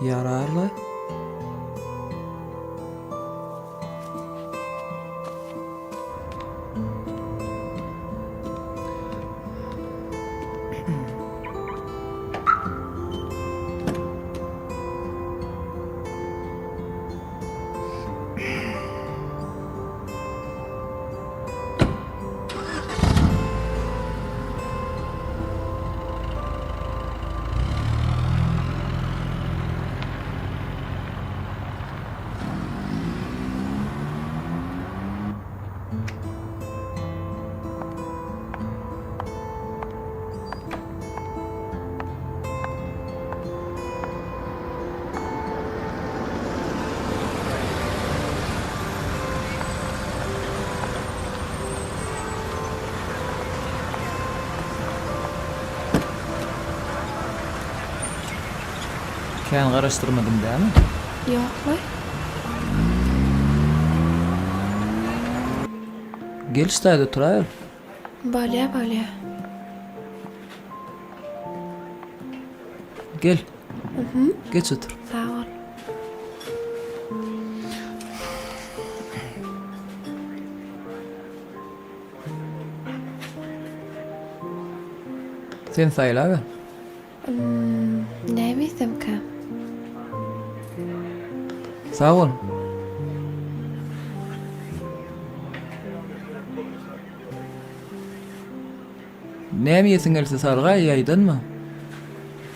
Ýararla. Kän garaşdyrmadym dämi? Ýok-laý. Gel şu taýda oturaýaly. Bolýa, bolýa. Gel. Geç otur. Sag bol. Sen saýlaber. Näme iýsemkä? Sag bol. Näme iýesiň gelse sargaý, ýaýdanma.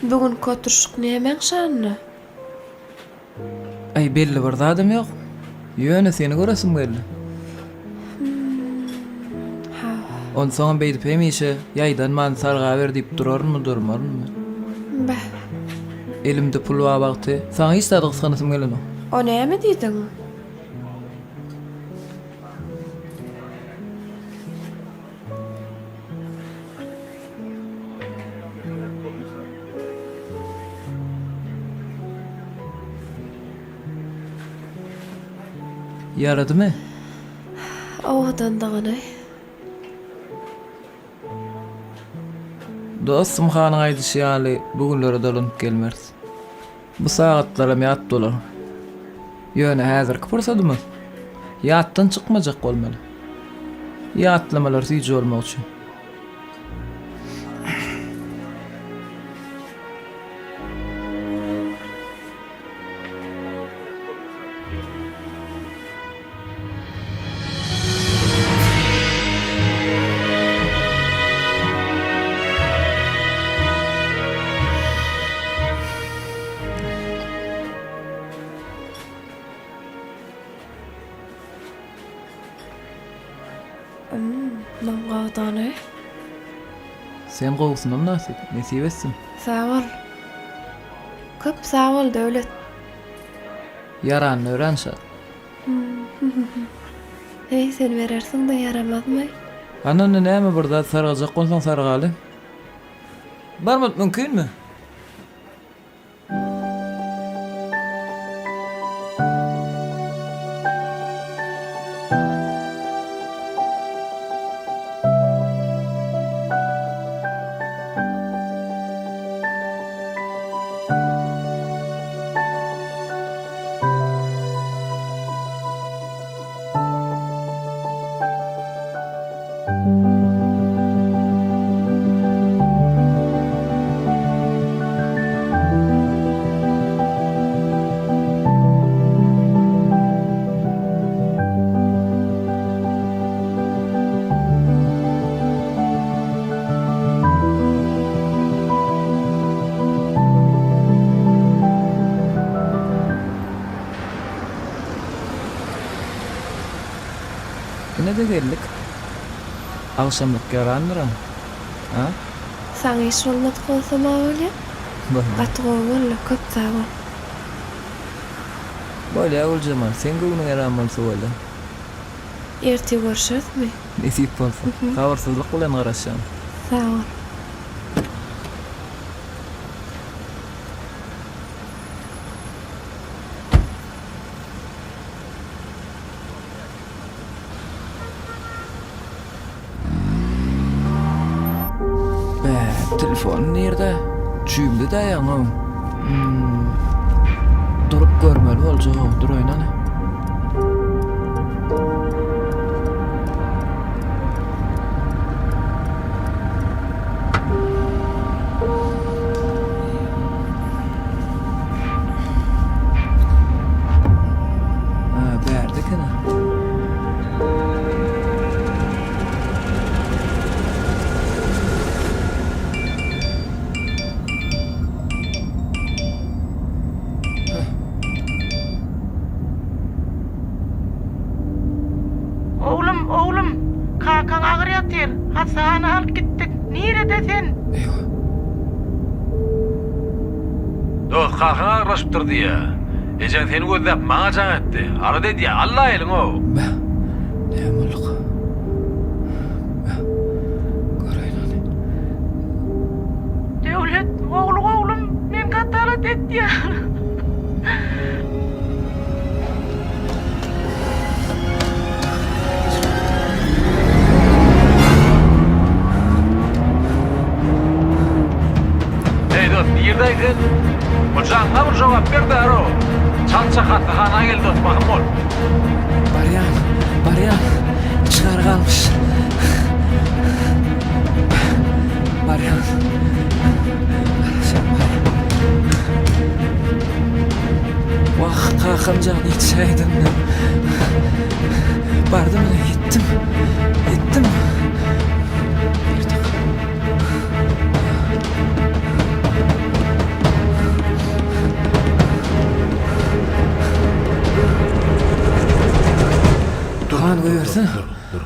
Bu günki oturyşyk nämäň şanyna? Aý, belli bir zadam ýok. Ýöne seni göresim geldi. Hawa. Onsoňam beýdip hemişe ýaýdanman sargaber diýip durarynmy, durmarynmy? Beh. Elimde pul bar wagty saňa hiç zady gysganasym gelenok. O näme diýdiň? Ýaradymy? Owadandygyny. Dostum hanyň aýdyşy ýaly bu günlere dolanyp gelmeris. Bu sagatlaram ýat bolar. Ýöne häzirki pursadymyz ýatdan çykmajak bolmaly. Ýatlamalar süýji bolmak üçin. Muň gowudygyny. Sen gowusyna mynasyp, nesip etsin. Sag bol. Köp sag bol Döwlet. Ýaranyna örän şat. Heý, sen berersiň-de ýaramazmy? Hany onda näme bir zat sargajak bolsaň sargaly. Barmak mümkinmi? Ýene-de geldik. Agşamlyk ýarandyr-a? A? Saňa iş bolmadyk bolsa maňa bolýa. Bolýa. Gaty gowy boldy, köp sag bol. Bolýa Güljemal, seň göwnüň ýaran bolsa bolýa. Ertir görşerismi? Nesip bolsa. Sabyrsyzlyk bilen garaşýan. Sag bol. Bä, telefon nirde? Jübimde-dä ýaňy. Hmm, durup görmeli boljak-ow, duraýyn hany. Ha, bärde eken-ä. Oglum, oglum, kakaň agyr ýatyr, hassahana alyp gitdik, nirede sen? Eýwa. Dost, kakaň agyrlaşypdyr diýýä. Ejeň seni gözläp maňa jaň etdi. Alada edýä, alla eliň-ow. Beh, näme bolduka? Beh, göreýin ony. Döwlet, ogluň oglum, men gaty alada etýän. Eý dost, nirdeý sen? Bu jaňa bir jogap ber däro. Çaltja hassahana gel dost, bahym bol. Barýan, barýan. Çygar galmyş. Barýan. Garaşýan, barýan. Wah, kakam jan ýetişäýdim. Bardym ine, ýetdim. Ýetdim. Han goýbersene. Dur, dur.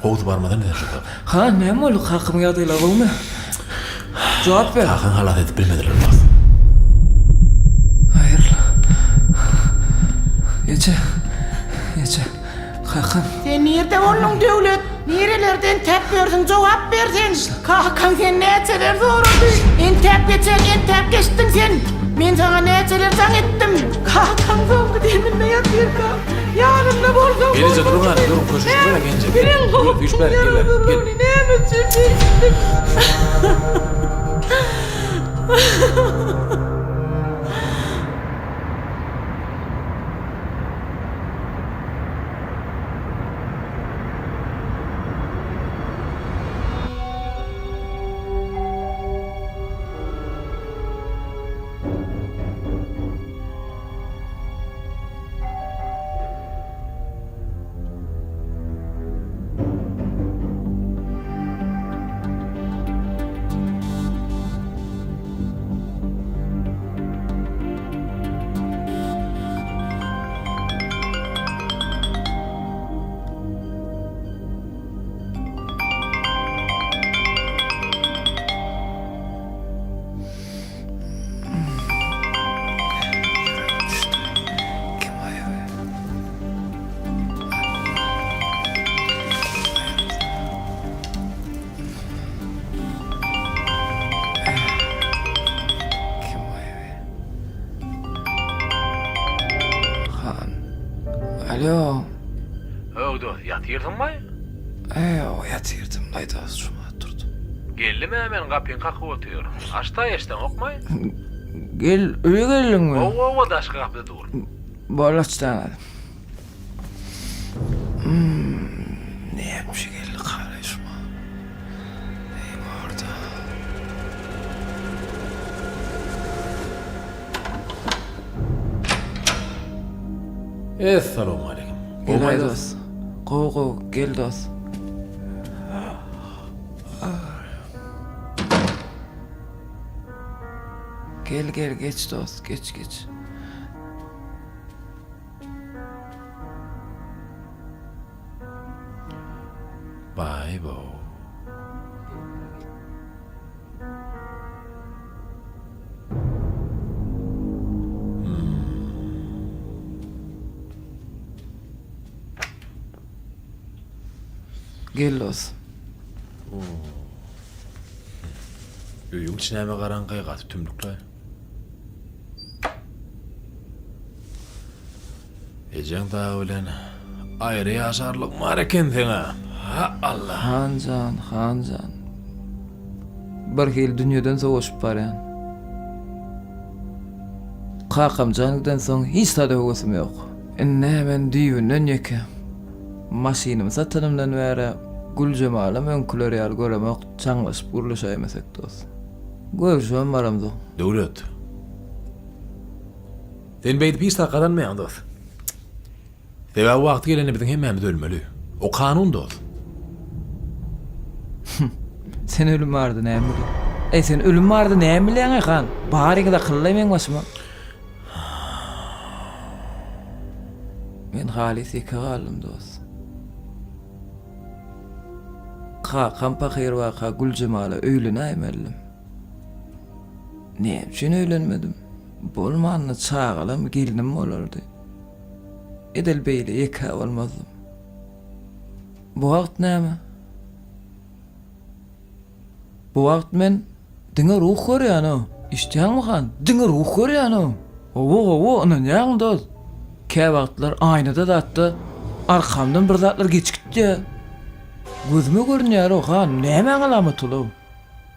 Gowusy barmadan neden şu zat? Han, näme boldy? Kakamyň ýagdaýlary gowumy? Jogap ber. Kakaňy halas edip bilmediler, dost. Aýryl. Eje. Eje. Kakam. Sen nirde bolduň Döwlet? Nirelerde entäp ýörsüň jogap ber sen? Kakaň seni näçeler sorady? Entäp geçen, entäp geçdiň sen? Men saňa näçeler jaň etdim? Kakaň soňky deminde ýatyrka, ýanynda bolsaň Gelije duruň hany, duruň, köşeşip gelin, Bilen Üýşmäň, gel, gel. Näme üçin beýtdiň? Han. Alo. Ög dost, ýatyrsyňmy? Eý, ýatyrdym, laý dost, şumat durdum. Geldim-ä men gapyňy kakyp otyr. Aç-da eşdeňokmy? Gel, öýe geldiňmi? Hawa, daşky gapyda dur. Bol açdan. Näme geldi karaý şuma. Eý borda. Essalawmaleýkim. Gel dost. Gowy gowy gel dost. Gel gel geç dost geç geç. Aýbo. Gel dos. Öýüň içi näme garaňky, gaty tümlükle. Ejeň dagy bilen aýry ýaşarlygyň bar eken seňä. Ha Allah. Han jan, han jan. Bir hili dünýeden sowaşyp barýan. Kakam jan gidensoň hiç zada höwesim ýok. Indi men düýbünden ýeke. Maşynymy satanymdan bäri Güljemalam öňküler ýaly göremok, jaňlaşyp gürleşäýmesek dos. Görüşibem baramzok. Döwlet. Sen beýdip hiç zat gazanmaýaň dos. Sebäbi wagty gelende biziň hemmämiz ölmeli. O kanun dos. Sen ölüm barada näme bilýäň? Eý sen ölüm barada näme bilýäň eý han? Baryňyz akylly meň başyma. Men halys ýeke galdym dos. Kakam pahyr waka Güljemala öýlenäýmelidim. Näme üçin öýlenmedim? Bolmanda çagalam gelnim bolardy. Edil beýle ýeke bolmazdym. Bu wagt näme? Bu wagt men diňe ruh görýän-ow. Eşidýäňmi, han? Diňe ruh görýän-ow. Hawa, hawa, ynanýaňmy, dost? Käwagtlar aýnada zatda arkamdan bir zatlar geçip gitýär. Gözüme görünýär-ow, han, nämäň alamaty ol-ow?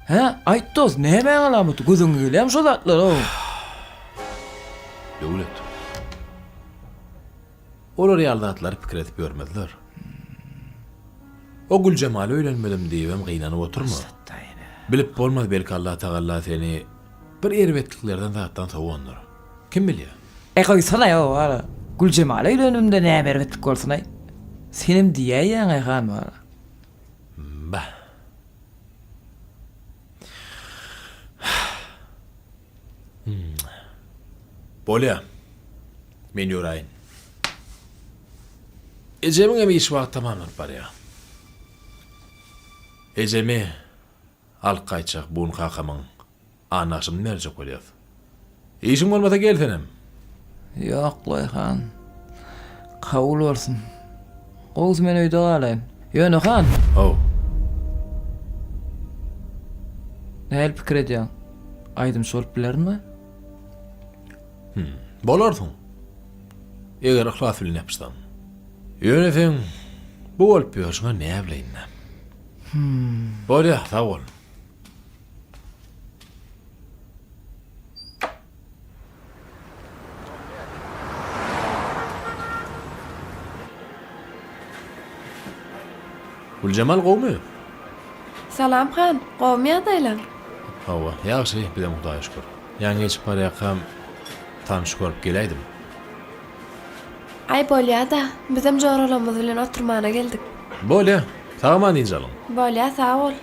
Hä, aýt, dost, nämäň alamaty? Gözüňe gelýärmi şo zatlar-ow? Döwlet. Olar ýaly zatlary pikir edip ýörmezler. O Güljemala öýlenmedim diýibem gynanyp oturma. Bilip bolmaz belki Allatagalla seni bir erbetliklerden zatdan sowandyr. Kim bilýär? Eý goýsana o wara. Güljemala öýlenimde näme erbetlik bolsun-aý. Senem diýäýýäň-aý han wara. Bah. Bolýa. Men ýöräýin. Ejemiň hem iş wagty tamamlanyp barýar. Ejemi alyp gaýtjak bu gün kakamyň annaşymyny berjek bolýas. Işiň bolmasa gel senem. Ýok-laý han. Kabul bolsun. Gowusy men öýde galaýyn. Ýöne han. Haw. Nähili pikir edýäň? Aýdymçy bolup bilerinmi? Hum, bolarsyň. Eger yhlas bilen ýapyşsaň. Ýöne seň bu bolup ýörşüňe näbileýin-dä. Hum. Bolýa, sag bol. Güljemal gowmy? Salam han, gowmy ýagdaýlaň? Hawa, ýagşy, bizem Hudaýa şükür. Ýaňy geçip barýarkam tanyş görüp geläýdim. Aý bolýa-da, bizem joralarymyz bilen oturmana geldik. Bolýa, sag-aman dynç alyň. Bolýa, sag bol.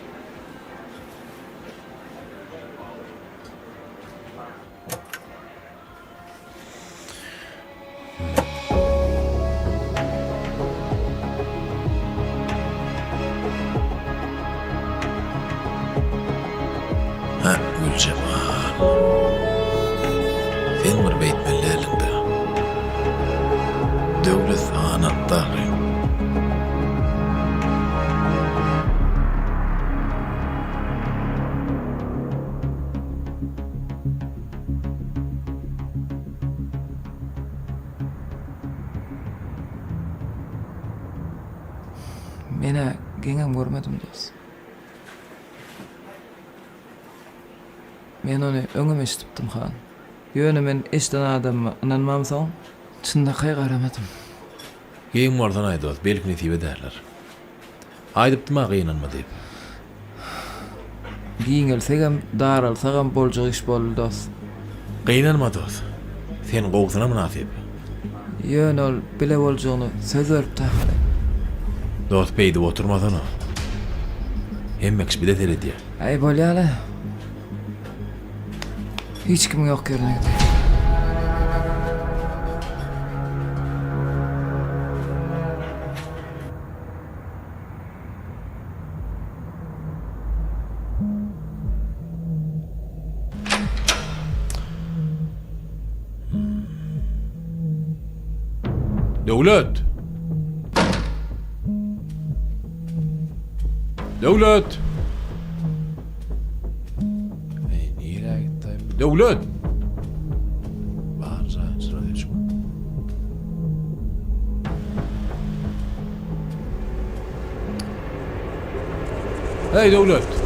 Hä, Güljemal. Sen bir beýtmeli däldiň-dä. Döwlet saňa ynandy ahyryn. Men-ä geňem görmedim dos. Men ony öňem eşidipdim han. Ýöne men eşiden adamyma ynanmamsoň, çynlakaý garamadym. Geň bolsanaý dost, belki nesip ederler. Aýdypdym-a gynanma diýip. Giňelsegem, daralsagam boljak iş boldy dost. Gynanma dost. Sen gowusyna mynasyp. Ýöne ol bile boljagyny söz beripdi ahyry. Dost beýdip oturmasana. Hemme kişi bize seredýär. Äý bolýa-la. Hiç kimiň ýok ýerine gideýin. Döwlet! Döwlet! Ey, nirä gitdi? Döwlet! Bar jaýyň çyrasy öçük. Hey Döwlet!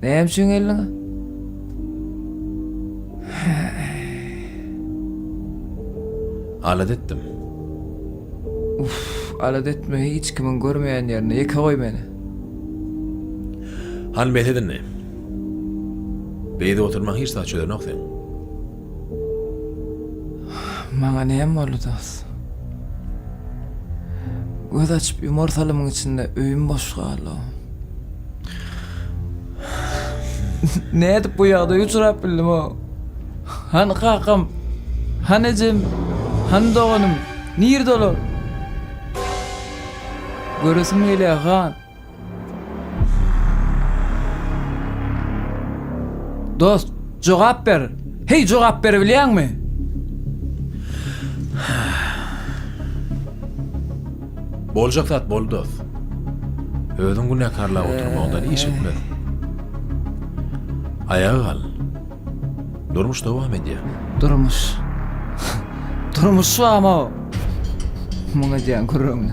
Näme üçin geldiň? Alada etdim. Uff, alada etme, hiç kimiň görmeýän ýerinde ýeke goý meni. Hany bes et indi. Beýdip oturmaň hiç zat çözenok seň. Maňa näme boldy dos? Göz açyp ýumar salymyň içinde öýüm boş galdy. Nädip bu ýagdaýa uçrap bildim o? Hany kakam? Hany ejem? Hany doganym? Nirde olar? Göresim gelýär, han. Dost, jogap ber. Heý, jogap berebilýäňmi? Boljak zat boldy dost. Özüň günäkarlap oturmagyňdan iş bitmez. Aýaga gal. Durmuş dowam edýär. Durmuş. Durmuş barmy? Muň edýän gürrüňi.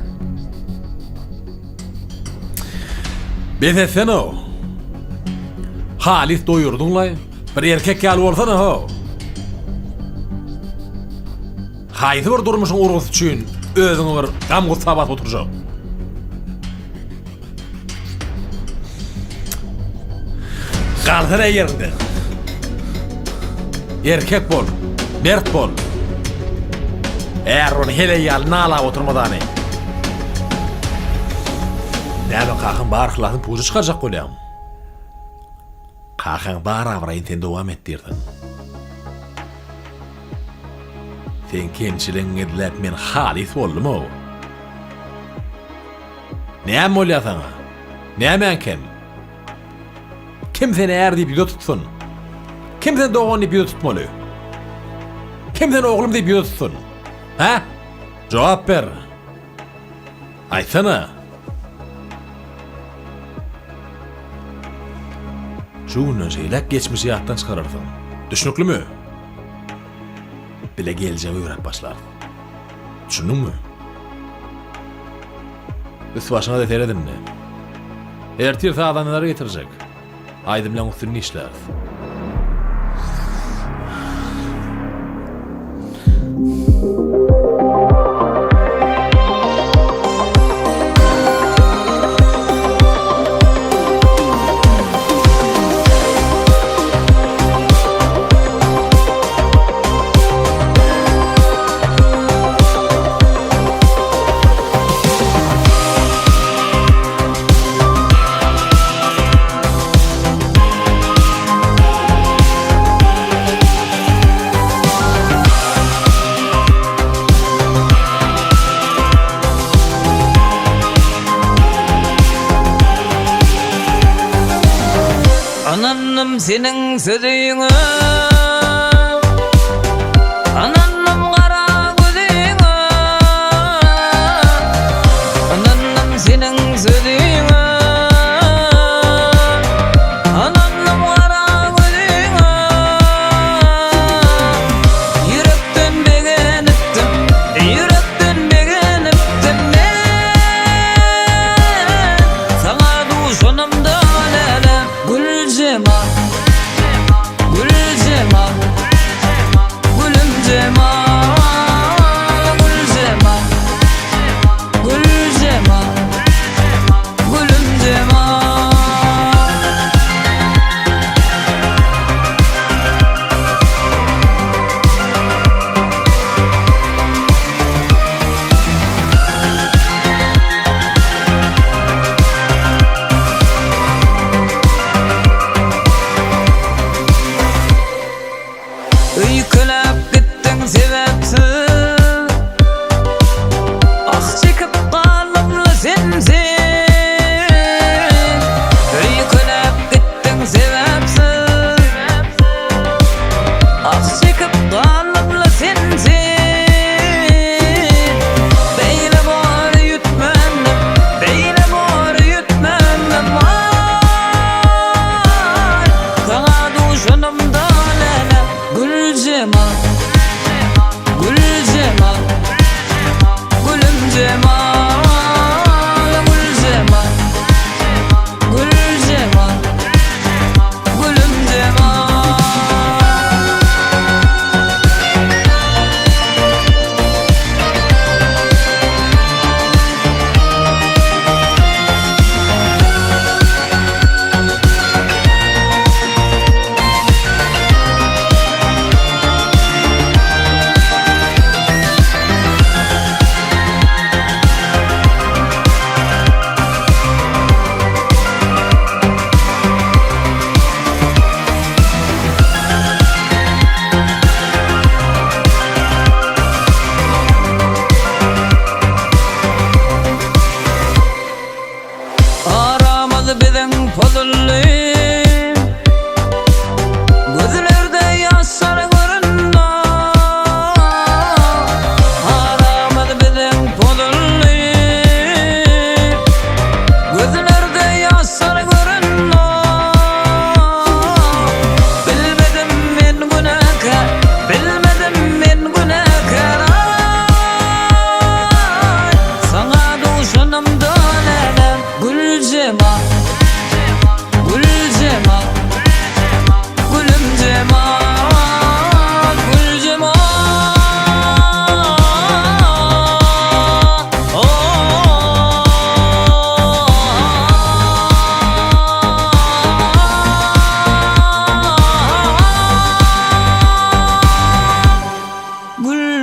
Bes etsene-ow. Halys doýurdyň-laý. Bir erkek ýaly bolsana-how. Haýsy bir durmuşyň urgusy üçin özüňi bir gam-gussa basyp oturjak? Galsana ýeriňden. Erkek bol, mert bol. Är ony heleý ýaly nalap oturmazany. Näme kakaň bar yhlasyny puja çykarjak bolýaň? Kakaň bar abraýyny sen dowam etdirdiň. Seň kemçiligiňi gizläp men halys boldum-ow. Näme bolýar saňa? Nämäň kem? Kim seni är diýip ýüze tutsun? Kim seni dogan diýip ýüze tutmaly? Kim seni oglum diýip ýüze tutsun? Hä? Jogap ber. Aýtsana. Şu günden şeýläk geçmişi ýatdan çykararsyň. Düşnüklimi? Bile geljegi ýöräp başlarys. Düşündiňmi? Üst-başyňa-da seret indi. Ertir sazandalary getirjek. Aýdymlaň üstünde işläris. Ynandym seniň sözüňe Ynandym gara gözüňe Ynandym seniň sözüňe Ynandym gara gözüňe Ýürekden begenipdim Ýürekden begenipdim men Saňa duşanymda läle Güljemal Güljemal.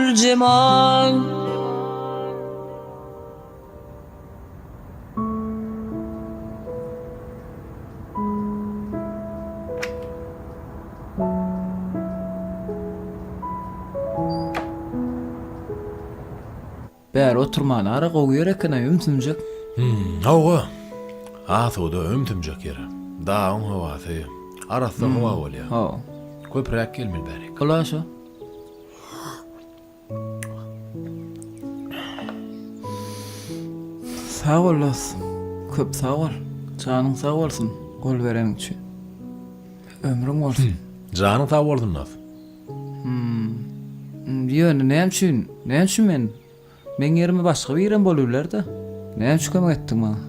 Güljemal. Bäri oturmana ara gowy ýer eken-aý, ümsümjek. Hum, hawa. Asuda, ümsümjek ýer. Dagyň howasy, arassa howa bolýar. Hawa. Köpräk gelmeli bärik. Ol-a şo. Sag bol dos. Köp sag bol. Janyň sag bolsun gol bereniň üçin. Ömrüň bolsun. Janyň sag bolsun dos. Ýöne näme üçin, näme üçin men? Meň ýerime başga birem bolubiler-de. Näme üçin kömek etdiň maňa?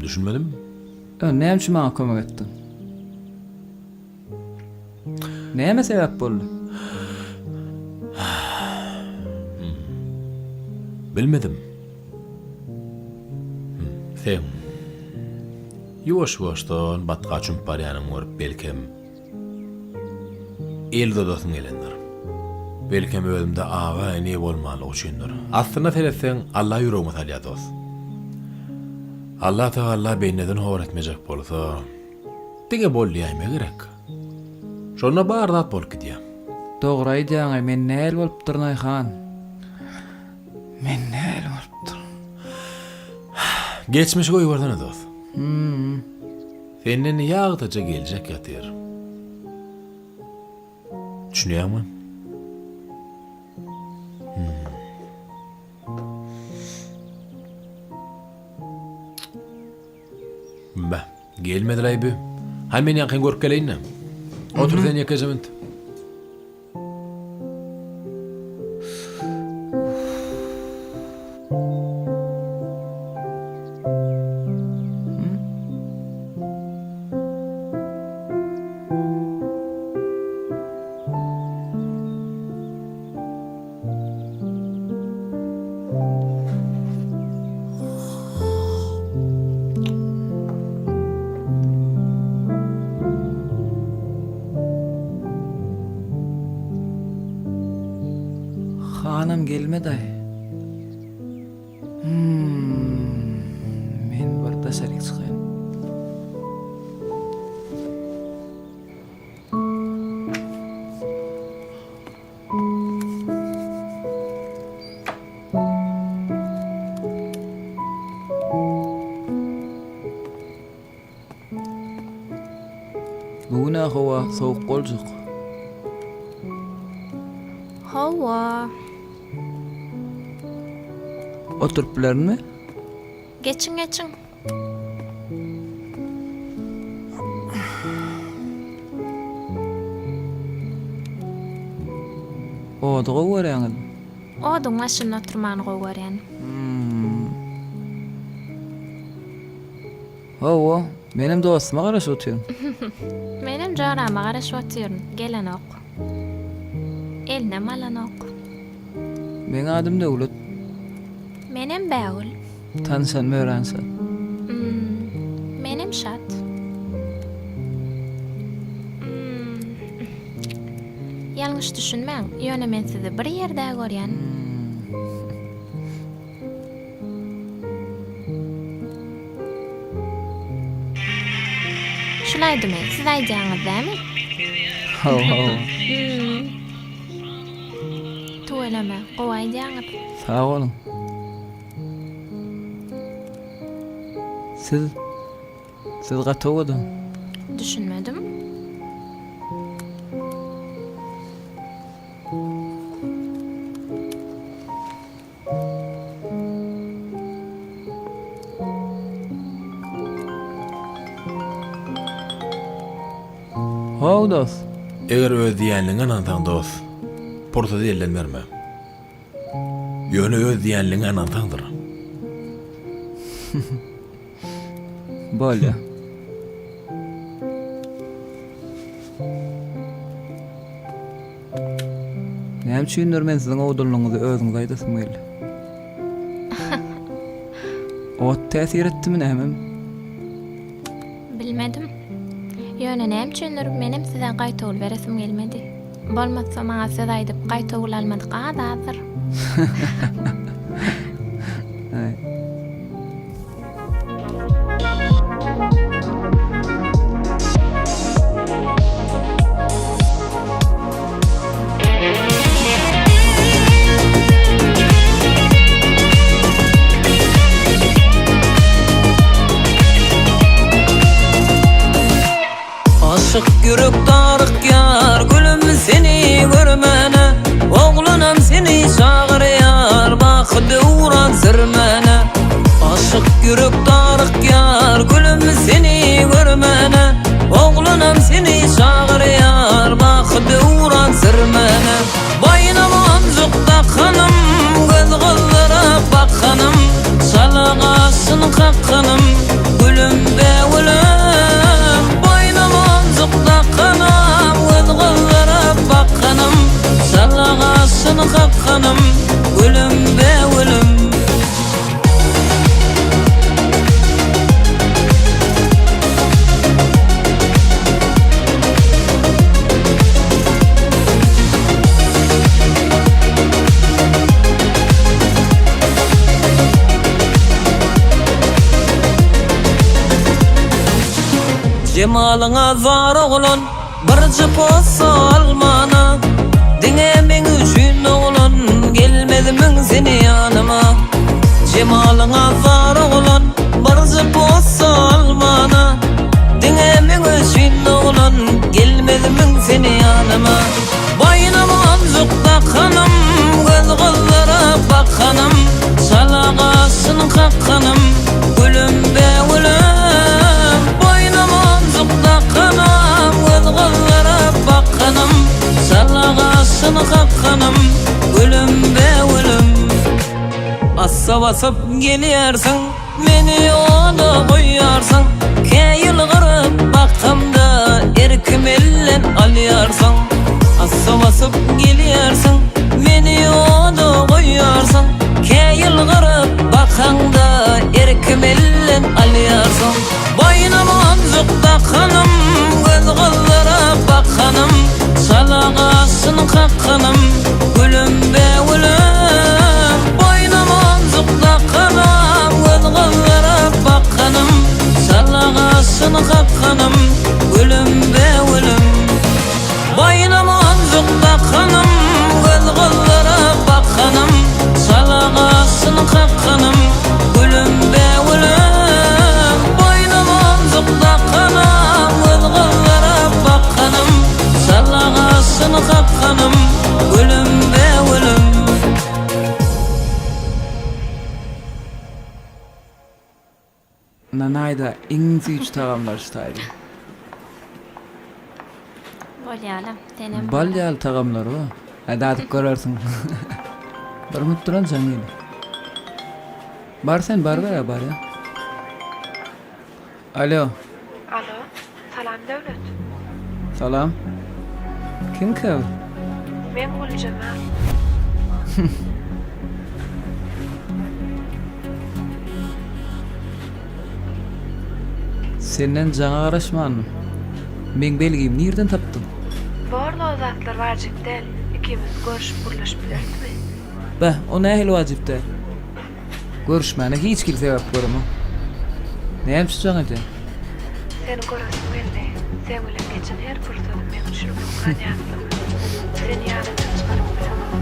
Düşünmedim. Ýöne näme üçin maňa kömek etdiň? Näme sebäp boldy? Bilmedim. Seň ýuwaş-ýuwaşdan batga çümüp barýanyňy görüp, belkem, el uzadasyň gelendir. Belkem, özümde aga-ini bolmanlygy üçindir. Aslynda seretseň, Alla ýüregime salýar, dost. Allatagalla bendeden hor etmejek bolsa, Diňe bol diýäýme gerek. Şonda bar zat bolup gidýär. Dogry aýdýaňaý men näl bolupdyryn Aýhan. Men näl bolupdyryn. Geçmişi goýbersene dos. Senden ýagtyja geljek ýatyr. Düşünýäňmi? Beh, gelmedilaý bü. Hany men ýaňkyny görüp geleýin-le. Otur sen ýekeje mint. Hanam gelmedi-aý. Hmm, men bir daşaryk çykaýyn. Bu gün-ä howa sowuk boljak. Hawa. Oturyp bilerinmi? Geçiň, geçiň. Ody gowy görýäňizmi? Oduň başynda oturmany gowy görýän. Hawa, menem dostuma garaşyp otyryn. Menem jorama garaşyp otyryn, gelenok. Elinem alanok. Meň adym Döwlet. Menem Bägül. Tanyşanyma örän şat. Hmm, menem şat. Hmm. Ýalňyş düşünmäň, ýöne men sizi bir ýerde görýän. Şul aýdymy siz aýdýaňyz dämi? Hawa, hawa. Hmm. Tüweleme, gowy aýdýaňyz. Sag boluň. Siz, siz gaty owadan. Düşünmedim. How dost. Eger öz diýenligiňe ynansaň dost, pursady elden berme. Ýöne öz diýenligiňe ynansaňdyr. Bolýa. Näme üçindir men siziň owadanlygyňyzy özüňiz aýdasym geldi. Ot täsir etdimi nämemi? Bilmedim. Ýöne näme üçindir menem size gaýtawul beresim gelmedi. Bolmasa maňa söz aýdyp gaýtawul almadyk az-azdyr. Aşyk ýürek darykýar gülüm seni görmäne Oglanam seni çagyrýar baky döwran sürmäne Aşyk ýürek darykýar gülüm seni görmäne Oglanam seni çagyrýar baky döwran sürmäne Boýna monjuk dakanym göz gyzdyryp bakanym Çala gaşyn kakanym gülüm bägülüm Boýna monjuk dakanym göz gyzdyryp bakanym Çala gaşyn kakanym gülüm bägülüm. Jemalyňa zar oglan Birje posa almana Diňe meň üçin oglan Gelmezmiň sen ýanyma Jemalyňa zar oglan Birje posa almana Diňe meň üçin oglan Gelmezmiň sen ýanyma Boýna monjuk dakanym Göz gyzdyryp bakanym Çala gaşyn kakanym Gülüm bägülüm Boýna monjuk dakanym Göz gyzdyryp bakanym Çala gaşyn kakanym Gülüm bägülüm Assa basyp gelýärsiň Meni ýola goýýarsyň Kä ýylgyryp bakamda Erkim elden alýarsyň Assa basyp gelýärsiň Meni ýola goýýarsyň Kä ýylgyryp bakaňda Erkim elden alýarsyň Boýna monjuk dakanym Göz gyzdyryp bakanym Çala gaşyn kakanym Gülüm bägülüm Boýna monjuk dakanym Göz gyzdyryp bakanym Çala gaşyn kakanym Gülüm bägülüm Boýna monjuk dakanym Göz gyzdyryp bakanym Çala gaşyn kakanym Gülüm bägülüm Boýna monjuk dakanym Göz gyzdyryp bakanym Çala gaşyn kakanym Gülüm bägülüm. Nanaýda iň süýji tagamlar şu taýda. Bolýala, senem. Bal ýaly tagamlar bar. Hä dadyp görersiň. Bir minut duran jaň gelýär. Bar sen bar ber barýa. Alo. Alo, salam Döwlet. Salam. Kimkä bu? Men Güljemal. Senden jaňa garaşmandym. Meň belgimi nirden tapdyň? Borla o zatlar wajyp däl. Ikimiz görüşüp gürleşip bilerismi? Beh, o nähili wajyp däl? Görüşmäne hiç hili sebäp göremok. Näme üçin jaň edýäň? Seni göresim geldi. Seň bilen geçen her pursadym meň üçin ullakan ýatlama. Seni ýadymdan çykaryp bilemok.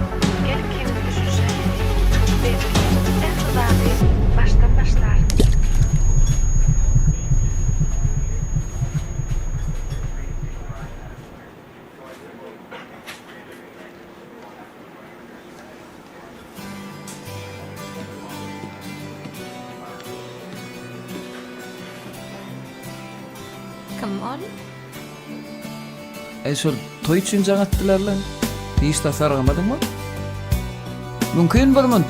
Gel ikimiz düşünişeýin. Belki, ähli zady başdan başlarys. Kim ol? Eý şol toý üçin jaň atdylarla. Hiç zat sargamadyňmy? Mümkin bir munt.